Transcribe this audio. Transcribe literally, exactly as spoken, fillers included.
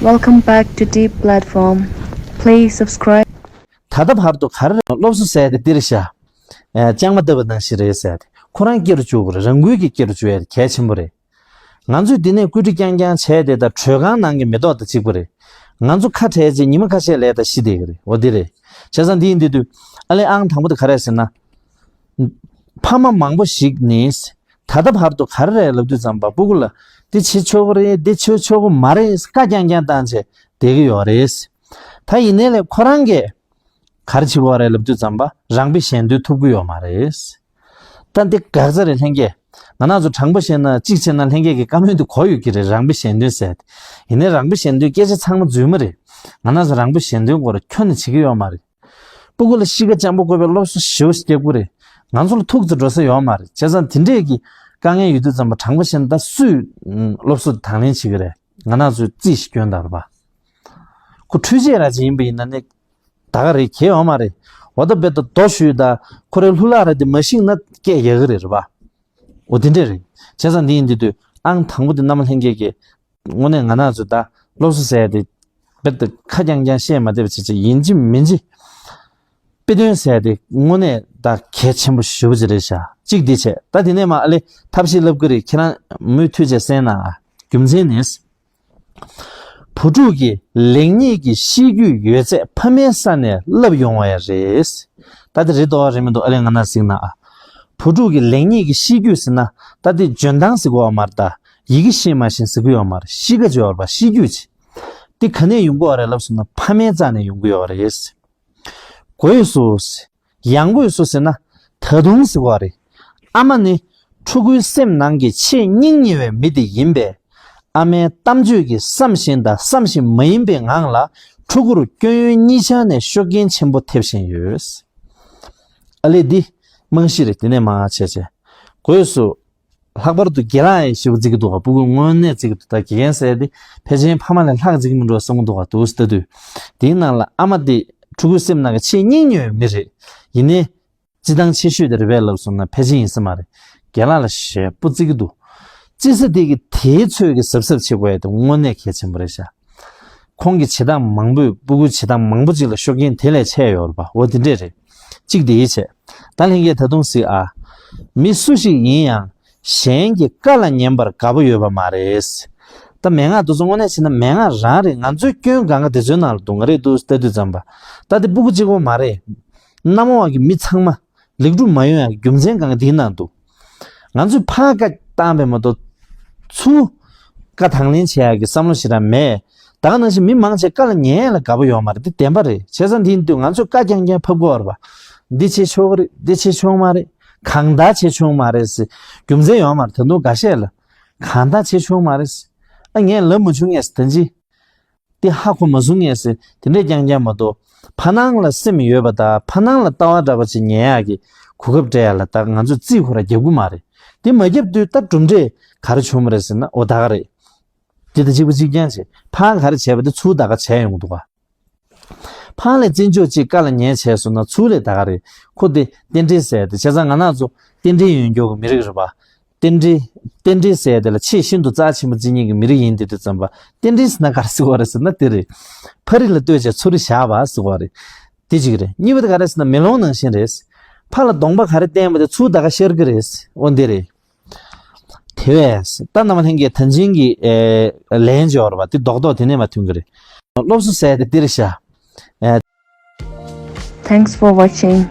Welcome back to Deep Platform. Please subscribe. ད་ལྟ་བར་དུ་ག་རེ་རེད། སློབ་གསོ་ཟེར་དེ་འདིར་བཞག་ཨེ། ལྕང་མ་བཏབ་པ་ནང་བཞིན་རེད་ཟེར་དེ། ཁོ་རང་སྐྱེ་རུ་བཅུག་དགོས་རེད། རང་འགུལ་གྱིས་སྐྱེ་རུ་བཅུག་ཡ་དེ་གལ་ཆེན་པོ་རེད། ང་ཚོས་འདི་ནས་བཀོད་སྒྲིག་རྐྱང་རྐྱང་བྱས་དེ་དང་། དྲོད་ཁང་ནང་གི་མེ་ཏོག་དང་གཅིག་པ་རེད། ང་ཚོ་ཁ་བྲལ་རྗེས་ཉི་མ་ཁ་ཤས་ལས་དང་ཤི་བསྡད་ཀྱི་རེད། འོ་འདི་རེད། བྱས་ཙང་འདི་ཡིན་དུས་དུས། ཨ་ལས་ཨང་དང་པོ་དེ་ག་རེ་རེད་ཟེར་ན། ཕ་མ་མང་པོ་ཞིག་ནི་ད་ལྟ་བར་དུ་ག་རེ་རེད་ལབ་དུས་ཙམ་པ། སྤུ་གུ་ལ་འདི་བྱེད་ཆོག་གི་རེད། འདི་བྱེད་ཆོག་གི་མ་རེད། བཀའ་རྐྱང་རྐྱང་བཏང་བྱས་བསྡད་ཀྱི་ཡོད་རེད། ད་ཡིན་ནའི་ལས་ཁོ་རང་གིས་ག་རེ་བྱེད་དགོས་རེད་ལབ་དུས་ཙམ་པ། རང་དཔེ་གཞན་སྟོན་ཐུབ་ཀྱི་ཡོད་མ་རེད། ད་འདི་འགག་རྩ་རེད། ལྷན་རྒྱས། ང་རང་ཚོ་དྲང་པོ་བཤད་ན། གཅིག་བྱས་ན་ལྷན་རྒྱས་ཀྱི་བཀའ་མོལ་འདི་གོ་ཡོད་ཀྱི་རེད། རང་དཔེ་གཞན་སྟོན་ཟེར་ཏེ། ཡིན་ནའི་རང་དཔེ་གཞན་སྟོན་སྐད་ཆ་ཚང་མ་རྫུན་མ་རེད། ང་རང་ཚོ་རང་དཔེ་གཞན་སྟོན་སྐོར་ཁྱོན་ནས་བྱེད་ཀྱི་ཡོད་མ་རེད། སྤུ་གུ་ལ་གཤིས་ཀ་འཇམ་པོ་དགོས་པའི་སློབ་གསོ་ཞེ་པོ་ཞིག་རྒྱབ་ཀྱི་རེད། ང་ཚོ་ལ་ཐུག་ཙམ་འགྲོ་ས་ཡོད་མ་རེད། བྱས་ཙང་དེ་འདྲས་ཀྱི་དཀའ་ངལ་ཡོད་དུས་ཙམ་པ། དྲང་པོ་བཤད་ན་ད་སུས་སློབ་གསོ་དང་ལེན་བྱེད་ཀྱི་རེད། ང་རང་ཚོས་རྩིས་ཤིག་སྐྱོན་དང་རེད་པ། ཁོ་འཕྲུལ་ཆས་ར་ཅིག་ཡིན་པ་ཡིན་ན་ནི་ད་ག་རེད། གལ་ཡོད་མ་རེད། འོ་ད་རྦད་དེ་རྡོ་གཞུས་དང་ཁོ་རའི་ལྷུ་ལག་ར་དེ་མ་ཤེས་ན་སྐད་རྒྱག་གི་རེད། རེད་པ། འོ་དེ་འདྲས་རེད། བྱས་ཙང་འདི་ཡིན་དུས་དུས། ཨང་དང་པོ་དེ་རྣམ་པ་ལྷན་རྒྱས་ཀྱིས། དངོས་གནས་ང་རང་ཚོ་ད་སློབ་གསོ་ཟེར་ཡ་དེ་རྦད་དེ་ཁ་རྐྱང་རྐྱང་བཤད་མ་བསྡད་པ་བྱས་བྱས། ཡིན་གཅིག་མིན་གཅིག་དཔེ་སྟོན་ཟེར་ཡ་དེ་དངོས་གནས་ད་གལ་ཆེན་པོ་ཞེ་པོ་ཅིག་རེད་ཤག་གཅིག་འདི་བྱས། ད་དེ་ནས་མར་ཨ་ལས་ཐབས་ཤེས་ལབ་ཀྱི་རེད། ཁྱེད་རང་མུ་མཐུད་བྱས་གསན་ན་ཨ། རྒྱུ་མཚན་ནི། བུ་ཕྲུག་གི་ལེགས་ཉེས་ཀྱི་ཤེས་རྒྱུད་ཡོད་ཚད་ཕ་མའི་ས་ནས་བསླབ་ཡོང་བ་ཡང་རེད། ད་དེ་རེད་འདུག་རེད་མི་འདུག་ཨ་ལས་ང་ན་གཟིགས་ན་ཨ། བུ་ཕྲུག་གི་ལེགས་ཉེས་ཀྱི་ཤེས་རྒྱུད་ཟེར་ན། ད་དེ་འཇོན་ཐང་ཟེར་གྱི་ཡོད་མ་རེད། ད་ཡི་གེ་ཤེས་མ་ཤེས་ཟེར་གྱི་ཡོད་མ་རེད། གཤིས་ཀ་ཅིག་ཡོད་རེད་པ། ཤེས་རྒྱུད་ཅིག་དེ་ག་ནས་ཡོང་གི་ཡོད་རེད་ལབ་སོང་ན། ཕ་མའི་རྩ་ནས་ཡོང་གི་ཡོད་རེད། དགོས་སོ། ཡང་དགོས་སོ་ཟེར་ན། ད་དུང་ཟེར་བ་རེད། ཨ་མ་ནི་ཕྲུ་གུའི་སེམས་ནང་གི་ཆེས་སྙིང་ཉེ་བའི་མི་དེ་ཡིན་པས། ཨ་མའི་གཏམ་བརྗོད་ཀྱིས་བསམ་བཞིན་དང་བསམ་བཞིན་མ་ཡིན་པའི་ངང་ལ་ཕྲུ་གུར་སྐྱོན་ཡོན་གཉིས་ཆ་ནས་ཤུགས་རྐྱེན་ཆེན་པོ་ཐེབས་བཞིན་ཡོད། ཨ་ལས་འདི་རྨང་གཞི་རེད། དེ་ནས་མར་བྱས་བྱས། དགོས་སོ། ལྷག་པར་དུ་རྒན་ལགས་ཡང་ཞེ་པོ་བརྩི་གི་འདུག་ག་སྤུ་གུ་དངོས་གནས་བརྩི་གི་འདུག་ད་དགེ་རྒན་ཟེར་དེ་ཕལ་ཆེར་ཕ་མ་ལས་ལྷག་བརྩི་གི་མི་འགྲོ་བསམ་གི་འདུག་ག་འདུག་ལྟ་དུས། དེའི་ནང་ལ་ཨ་མ་དེ་ཕྲུ་གུའི་སེམས་ནང་གི་ཆེས་སྙིང་ཉེ་བའི་མི་རེད། ཡིན་ནའི། སྤྱི་བཏང་ཆེ་ཤོས་དེ་རེད་པས་ལབ་སོང་ན་ཕལ་ཆེར་ཡིན་ས་མ་རེད། རྒན་ལགས་ལ་ཞེ་པོ་བརྩི་གི་འདུག་བརྩི་ས་དེ་གི་དེའི་ཚོད་ཀྱི་གཟབ་གཟབ་བྱེད་དགོས་ཡ་དེ་དངོས་གནས་གལ་ཆེན་པོ་རེད་ཤག་ཁོང་གི་བྱེད་སྟངས་མང་པོས་སྤུ་གུའི་བྱེད་སྟངས་མང་པོ་ཅིག་ལ་ཤུགས་རྐྱེན་དེ་ལས་ཆེ་ཡོད་རེད་པ། འོ་དེ་འདྲས་རེད། གཅིག་དེ་ཡིད་ཆེས། ད་ལྷན་རྒྱས་ད་དུང་གཟིགས་ཨ། མི་སུ་ཞིག་ཡིན་ཡང་གཞན་གྱི་བཀའ་ལ་ཉན་པར་དགའ་པོ་ཡོད་པ་མ་རེད། ད་མན་ངག་དེ་ཚོ་དངོས་གནས་བྱས་ན་མན་ངག་རང་རེད། ང་ཚོའི་སྐྱོན་གང་ག་དེ་ཚོའི་ནང་ལ་འདུག་ང་རེད་འདུག་ལྟ་དུས་ཙམ་པ། ད་དེ་སྤུ་གུ་གཅིག་པོ་མ་རེད། གནམ་འོག་གི་མི་ཚང་མ་ལེགས་གྲུབ་མ་ཡོང་ཡག་གི་རྒྱུ་མཚན་གང་ག་འདིའི་ནང་འདུག་ང་ཚོས་ཕར་བཀའ་བཏང་བས་མ་གཏོགས། ཚུར་བཀའ་དང་ལེན་བྱེད་ཡག་གི་བསམ་བློ་ཞེ་དྲག་མེད། ད་ག་ནང་བཞིན་མི་མང་ཆེ་བཀའ་ལ་ཉན་ཡག་ལ་དགའ་པོ་ཡོད་མ་རེད། འདི་བདེན་པ་རེད། བྱས་ཙང་འདིའི་དུས་ང་ཚོས་བཀའ་རྐྱང་རྐྱང་ཕབ་དགོས་པ་རེད་པ། འདི་བྱེད་ཆོག་གི་རེད། འདི་བྱེད་ཆོག་མ་རེད། གང་ལྟར་བྱེད་ཆོག་མ་རེད་ཟེར་རྒྱུ་མཚན་ཡོད་མ་རེད། ད་དུང་འགའ་ཤས་ལ་གང་ལྟར་བྱེད་ཆོག་མ་རེད་ཟེར། ཨ། ངས་ལབ་མ་བྱུང་ངས་ཟེར། ད་ཅི། དེ་ཧ་གོ་མ་སོང་ངས་ཟེར། དེ་འདྲས་རྐྱང་རྐྱང་མ་གཏོགས། ཕ་ནང་ལ་སེམས་ཡོད་པ་དང་ཕ་ནང་ལ་ལྟ་བ་འདྲ་པོ་ཅིག་ཉན་ཡག་གི་གོ་སྐབས་སྤྲད་ཡག་ལ་ད་ང་ཚོས་རྩིས་ཁོ་ར་རྒྱབ་ཀྱི་མ་རེད། དེ་མ་རྒྱབ་དུས་ད་གྲུབ་འབྲས་ག་རེ་བྱུང་བ་རེད་ཟེར་ན། འོ་ད་ག་རེད། དེ་ད་གཅིག་པ་གཅིག་རྐྱང་བྱས། ཕར་ག་རེ་བྱས་པ་དེ་ཚུར་ད་ག་བྱས་ཡོང་གི་འདུག་ག་ཕར་ལ་བརྩི་འཇོག་ཅིག་བཀའ་ལ་ཉན་བྱས་སོང་ན་ཚུར་ལ་ད་ག་རེད། ཁོ་དེ་རྟེན་འབྲེལ་ཟེར་དེ། བྱས་ཙང་ང་རང་ཚོ་རྟེན་འབྲེལ་ཡོད་མཁན་གྱི་མི་རིགས་རེད་པ། རྟེན་འབྲེལ། རྟེན་འབྲེལ་ཟེར་དེ་ལ་ཆེས་ཤིན་ཏུ་རྩ་ཆེན་པོ་བརྩི་མཁན་གྱི་མི་རིགས་ཡིན། དེ་དུས་ཙམ་པ་རྟེན་འབྲེལ་ཟེར་ན་ག་རེ་ཟེར་བ་རེད་ཟེར་ན་དེ་རེད། ཕ་རི་ལ་ལྟོས་བྱས་ཚུ་རི་བཞག་པ་ཟེར་བ་རེད། དེ་གཅིག་རེད། གཉིས་པ་དེ་ག་རེ་ཟེར་ན་མེ་ལོང་ནང་བཞིན་རེད། ཕ་ལ་གདོང་པ་ག་རེ་བསྟན་པ་དེ་ཚུར་ད་ག་ཤར་གི་རེད། འོ་འདི་རེད། དེ་བས་ད་རྣམ་པ་ལྷན་རྒྱས་ད་ཅིང་གི་ཨེ་ལན་འབྱོར་བ་དེ་རྡོག་རྡོག་དེ་ནས་མ་ཐོན་གི་རེད། སློབ་གསོ་ཟེར་དེ་འདིར་བཞག་ཨེ། Thanks for watching.